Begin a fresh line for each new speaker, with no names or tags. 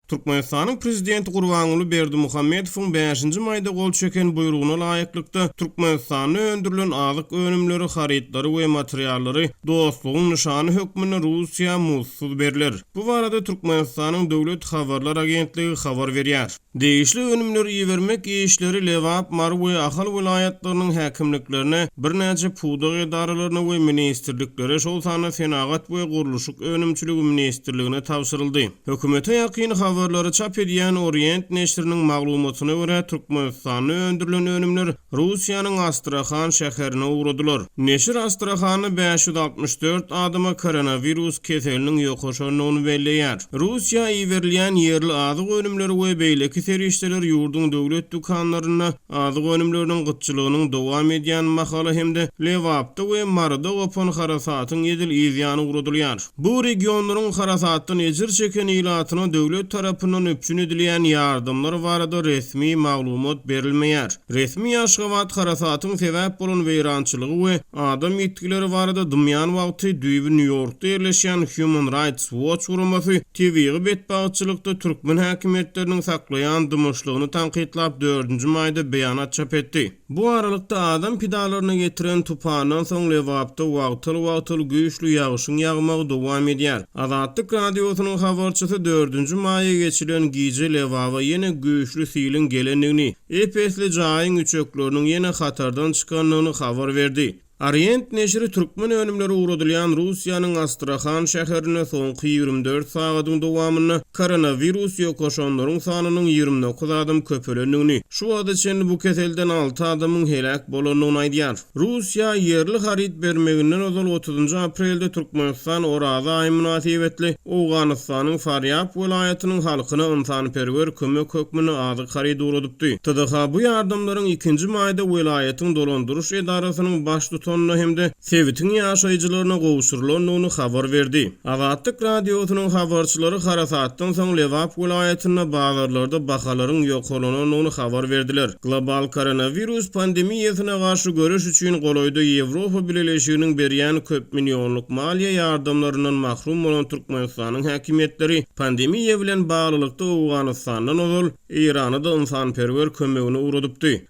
Türkmenistanyň Prezidenti Gurbanguly Berdimuhamedowyň bäşinji maýda gol çeken buýrugyna laýyklykda, Türkmenistanda öndürilen azyk önümleri, harytlary we materiallary dostlugyň nyşany hökmünde Russiýa muzdsuz berler. Bu barada Türkmenistanyň Döwlet habarlar agentligi habar berýär. Degişli önümleri ibermek işleri Lebap, Mary we Ahal welaýatlarynyň häkimliklerine, birnäçe pudak edaralaryna we ministrliklere, şol sanda Senagat we gurluşyk önümçiligi ministrligine tabşyryldy. Hökümete ýakyn habarlary çap edýän Orient neşiriniň maglumatyna görä, Türkmenistanda öndürilen önümler Russiýanyň Astrahan şäherine ugradylar. Neşir Astrahanda 564 adama koronawirus keseliniň ýokaşandygyny belleýär. Russiýa iberilýän ýerli azyk önümleri we beýleki serişdeler ýurduň döwlet dükanlarynda azyk önümleriniň gytçylygynyň dowam edýän mahaly hem-de Lebapda we Maryda gopan harasatyň edil yz ýany ugradylýar. Bu regionlaryň harasatdan ejir çeken ilatyna döwlet tarapyndan üpjün edilýän ýardamlar barada resmi maglumat berilmeýär. Resmi Aşgabat harasatyň sebäp bolan weýrançylygy we adam ýitgileri barada dymýan wagty düýbi Nýu-Ýorkda ýerleşýän Human Rights Watch guramasy tebigy betbagtçylykda türkmen häkimiýetleriniň saklaýan dymyşlygyny tankytlap dördünji maýda beýanat çap etdi. Bu aralykda adam pidalaryna getiren tupandan soň Lebapda wagtal-wagtal güýçli ýagşyň ýagmagy dowam edýär. Azatlyk Radiosynyň habarçysy dördünji maýa geçilen gije Lebaba ýene güýçli siliň gelendigini, ep-esli jaýyň üçekleriniň ýene hatardan çykandygyny habar berdi. Orient neşiri türkmen önümleri ugradylýan Russiýanyň Astrahan şäherinde soňky 24 sagadyň dowamynda koronawirus ýokaşanlaryň sanynyň 29 adam köpelendigini, şu wagta çenli bu keselden alty adamyň heläk bolandygyny aýdýar. Russiýa ýerli haryt bermeginden ozal otuzynjy aprelde Türkmenistan Oraza aýy mynasybetli Owganystanyň Farýab welaýatynyň halkyna ynsanperwer kömek hökmünde azyk harydy ugradypdy. TDH bu ýardamlaryň ikinji maýda welaýatyň dolandyryş edarasynyň baştutanyna hem-de sebitiň ýaşaýjylaryna gowşurylandygyny habar berdi. Azatlyk Radiosynyň habarçylary harasatdan soň Lebap welaýatynda bazarlarda bahalaryň ýokarlanandygyny habar berdiler. Global koronawirus pandemiýasyna garşy göreş üçin golaýda Ýewropa Bileleşiginiň berýän köp millionlyk maliýe ýardamlaryndan mahrum bolan Türkmenistanyň häkimiýetleri pandemiýa bilen baglylykda Owganystandan ozal Eýrana-da ynsanperwer kömegini ugradypdy.